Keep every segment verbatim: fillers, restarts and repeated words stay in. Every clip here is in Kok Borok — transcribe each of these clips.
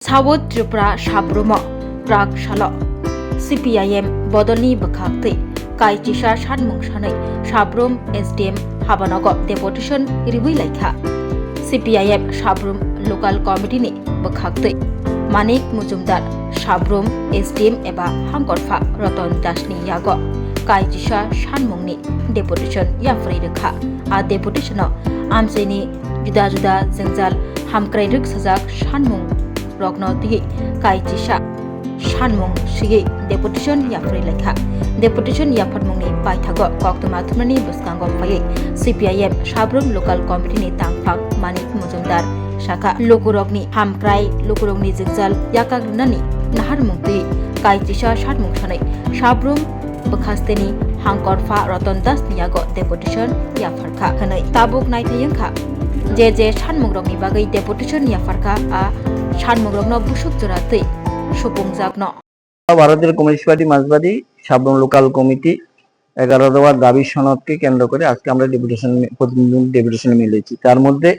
South Tripura sabrumo prak salo C P I M bodolni bwkhaktwi kaichisa sanmung sanwi sabrum S D M habanogo deputation riwi laikha. C P I M sabrum local committee ni bwkhaktwi Manik Mujumdar sabrum S D M eba hangkorpha Roton Dasni yago kaichisa sanmungni deputation yapharwi rwkha. A deputation-o amchaini juda juda jwngjal hamkrai rwksajak sanmung rokno twiwi kaichisa sanmung swiwi deputation yapharwi laikha. Deputation yapharmungni paithago koktwma thumnani bwskango phaiwi C P I M sabrum local committee ni tangphang Manik Mujumdar sakha, lukurokni hamkrai, lukurokni jwngjal yakak rwnani naharmung twiwi kaichisa sanmung sanwi sabrum bwkhasteni hangkorpha Roton Das ni yago deputation yapharkha hwnwi tabuk naithai wngkha. Je je sanmungrokni bagwi deputation yapharkha, a sanmungrokno busuk jora twi supungjakno. ভারতের communist party মার্ক্সবাদী Sabroom local committee এগারো দফার দাবি সনদকে কেন্দ্র করে আজকে আমরা ডেপুটেশন, প্রতিনিধি ডেপুটেশনে মিলেছি। তার মধ্যে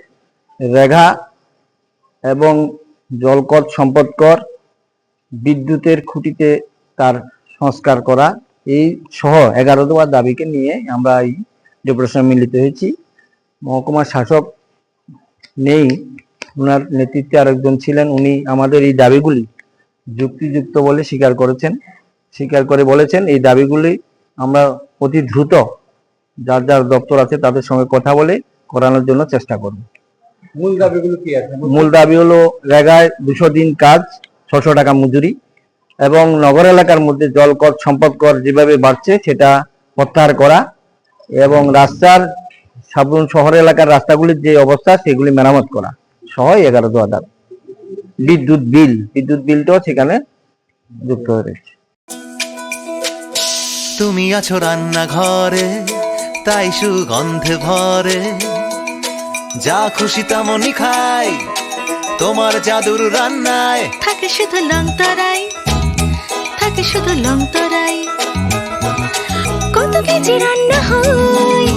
রেগা এবং জলকর সম্পদ কর, বিদ্যুতের খুঁটিতে তার সংস্কার করা, এই সহ এগারো দফা দাবিকে নিয়ে আমরা এই ডেপুটেশনে মিলিত হয়েছি। মহকুমা শাসক নেই, ওনার নেতৃত্বে আরেকজন ছিলেন, উনি আমাদের এই দাবিগুলি যুক্তিযুক্ত বলে স্বীকার করেছেন, স্বীকার করে বলেছেন এই দাবিগুলি আমরা অতি দ্রুত যার যার দপ্তর আছে তাদের সঙ্গে কথা বলে করানোর জন্য চেষ্টা করব। মূল দাবিগুলো কি আছে? মূল দাবি হলো রেগায় দুশো দিন কাজ, ছশো টাকা মজুরি এবং নগর এলাকার মধ্যে জল কর, সম্পদ কর যেভাবে বাড়ছে সেটা প্রত্যাহার করা এবং রাস্তার, সাবরুম শহর এলাকার রাস্তাগুলির যে অবস্থা সেগুলি মেরামত করা সহ এগারো দফা দাবি। বিদ্যুৎ বিল, বিদ্যুৎ বিলটাও সেখানে যুক্ত হয়ে রয়েছে। তুমি আছো রান্নাঘরে, তাই সুগন্ধে ভরে। যা খুশি তেমনই খাই, তোমার জাদুর রান্নায়। থাকে শুধু লং তরাই, থাকে শুধু লং তরাই। কত কেজি রান্না হয়,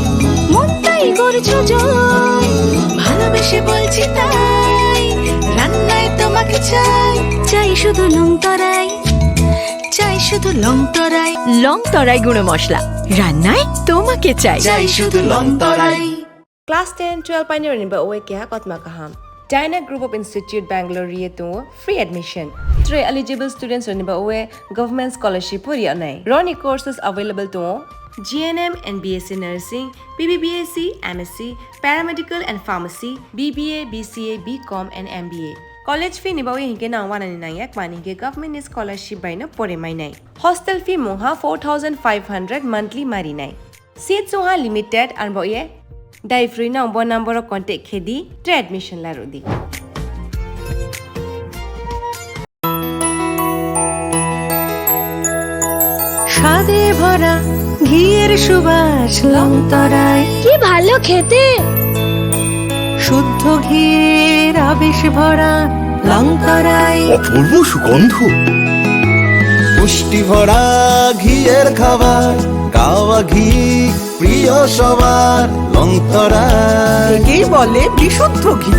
মনটাই করছো জয়। ভালোবেসে বলছি তাই, রান্নায় তোমাকে চাই। চাই শুধু লং তরাই, চাই শুধু লং তরাই। লং তরাই গুঁড়ো মশলা, রান্নায় তোমাকে চাই। চাই শুধু লং তরাই। Class ten, twelve painirokni ba oe keha kotma kaham. Dyna Group of Institute Bangalore riye tongo free admission. Tre eligible students rokni ba oe government scholarship o riya nai. Roni courses available tongo G N M and B S C Nursing, B B B S C, M S C, Paramedical and Pharmacy, B B A, B C A, B Com and M B A. College fee ni ba oe hinkhe nang wanani nangya kmani hinkhe government ni scholarship bai no pore mai nai. Hostel fee mungha four thousand five hundred monthly mari nai. Seats wngha limited, arbo ye dai free no bo number o contact khe di, tre admission la rw di. স্বাদে ভরা ঘিয়ের সুবাস লং তরাই। কি ভালো খেতে! শুদ্ধ ঘিয়ের আবেশ ভরা লং তরাই। অপূর্ব সুগন্ধ। পুষ্টি ভরা ঘিয়ের খাবার, কাওয়া ঘি প্রিয় সবার লং তরাই। একেই বলে বিশুদ্ধ ঘি।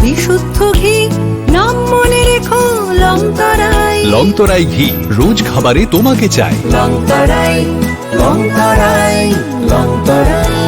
বিশুদ্ধ ঘি, নাম মনে রেখো লং তরাই। লং তরাই ঘি, রোজ খাবারে তোমাকে চাই। লং তরাই, লং তরাই, লং তরাই।